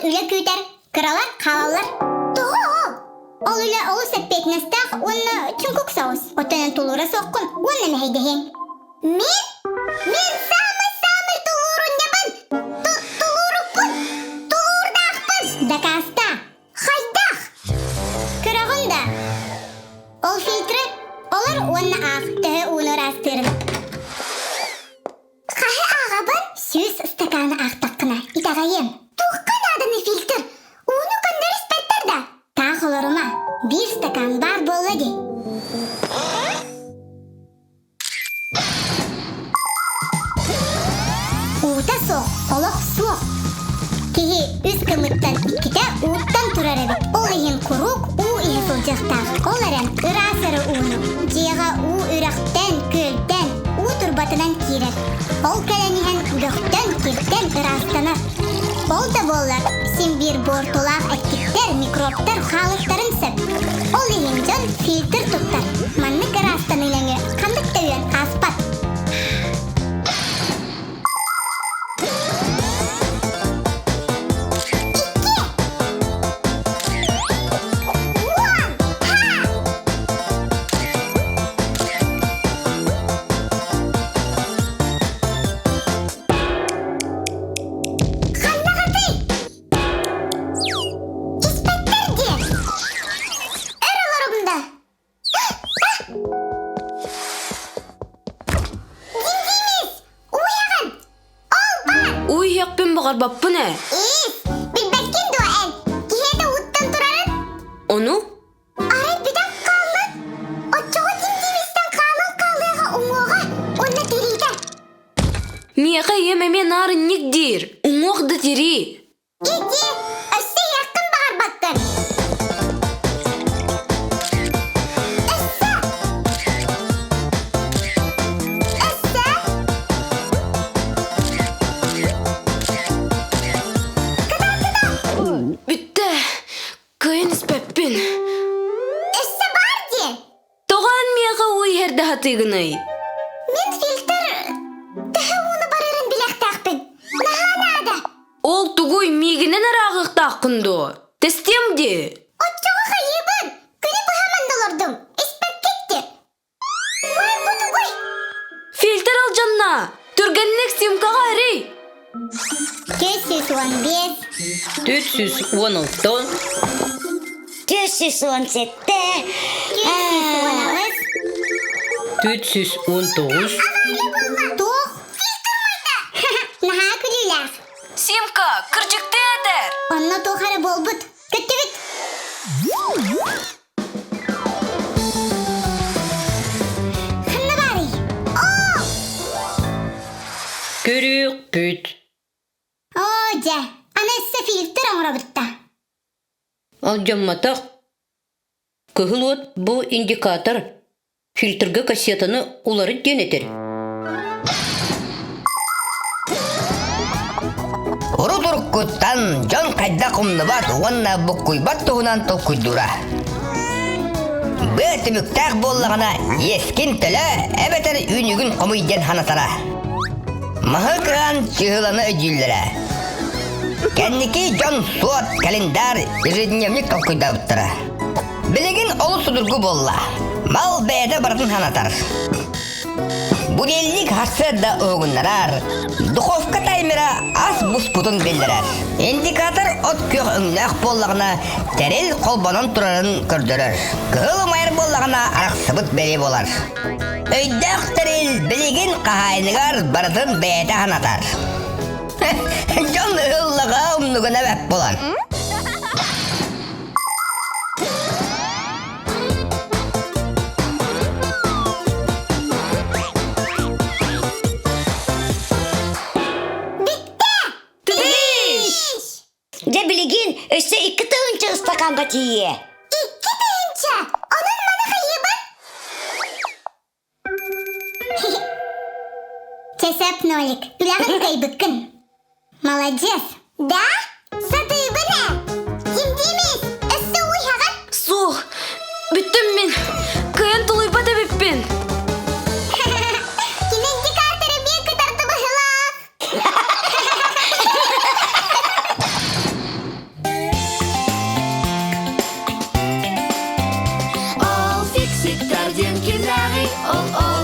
үлэ күүтэр, кыралар хаалаллар. Тоҕо ол? Ол үлэ олус эппиэтинэстээх уонна чуҥкук соҕус. Оттон тулуура суоххун уонна мэһэйдэһиэҥ. Мин? Мин саамай-саамай тулуурунньабын! Тулуурукпун! Тулуурдаахпын! Дакааста! Хайдах? Көрөҕүн да? Ол фильтры олор уонна аах төһө ууну ыраастыырын. Хаһы ааҕабын? Сүүс ыстакааны аахтаххына итэҕэйиэм. Туохха нааданы фильтр? Ууну көннөрү испэттэр да? Таах олорума. Биир стакан баар буолла дии. Уута суох, олох суох. Киһи үс гыммыттан иккитэ ууттан турар эбит. Ол иһин куруук уу иһэ сылдьыахтаах. Ол эрэн ыраас эрэ ууну. Дьиэҕэ уу үрэхтэн, күөлтэн, уу турбатынан киирэр. Ол кэлэн иһэн бөхтөн, киртэн ыраастанар. Ол да буоллар, син биир буортулаах эттиктэр, микробтар хаалыктарын сөп. Ол иһин дьон фильтр туттар. Маннык ыраастаныы нөҥүө ханнык да үөн ааспат. Ханнаҕытый? Испэттэр диэн. Өр олорум да. Димдимис, уйаҕын. Ол баар. Уйуохпун баҕарбаппын ээ. Ис, билбэккин дуо эн? Киһиэтэ ууттан турарын? Ону? Арай бүтэн хааллын. Оччоҕо Димдимистэн хаалан хаалыаҕа уҥуоҕа уонна тириитэ. Миэхэ ийэм эмиэ наар инник диир. Уҥуох да тирии. Иди, өссө иһиэххин баҕарбаккын. Өссө! Өссө! Бүттэ. Кыайан испэппин. Өссө баар диэн. Тоҕо эн миэхэ уу иһэрдэ сатыыгыный? Мин фильтр төһө ууну барарын билиэхтээхпин. Наһаа наада. Ол тугуй миигинэн арааҕыахтааххын дуо? Тэстиэм дии. Оччоҕо хайыыбын? Күнү быһа манна олордум. Испэккит дии. Уой, бу тугуй? Фильтр алдьанна! Түргэнник симкаҕа эрий! 415. 416. 417. 418. 419. Туох? Наһаа күлүүлээх. Симка, кырдьыкты этэр! Онно туох эрэ буолбут. Көттүбүт! Ханна баарый? Оо! Көрүөхпүт. Оо, дьэ, аны өссө фильтр оҥоробут да. Алдьамматах. Кыһыл уот бу индикатор. Фильтрга кассетаны уларыт диэн этэр. Урут-уруккуттан дьон хайдах умнубат уонна буккуйбат туһунан толкуйдуура. Быа түмүктээх буоллаҕына, иэскин төлөө эбэтэр үүнүгүн хомуй диэн санатара. Маһы кыһан чыһыланы өйдүүллэрэ. Кэнники дьон суот, календарь, ежедневник толкуйдаабыттара. Билигин олус судургу буолла. Мал бэйэтэ барытын санатар. Будильник сарсыарда уһугуннарар, духовка таймера ас буспутун биллэрэр. Индикатор от күөх өҥнөөх буоллаҕына, тэрил холбонон турарын көрдөрөр. Кыһыл умайар буоллаҕына, арахсыбыт бэлиэ буолар. Өйдөөх тэрил билигин хаһаайыныгар барытын бэйэтэ санатар. Дьон ыһыллаҕа умнугана бэт буолан. Дьэ билигин өссө 2000 ыстакаанга тиийиэ. 2000? Онон маны хайыыбын? Чэсэп Нолик, үлэҕин кыайбыккын. Молодец! Да? Сатыыбын ээ! Кимдиимис? Өссө уйһаҕын? Суох, бүттүм мин. Кыайан тулуйбат эбиппин. Кини индикаторы биир кытарты быһылаах. Ол, ол.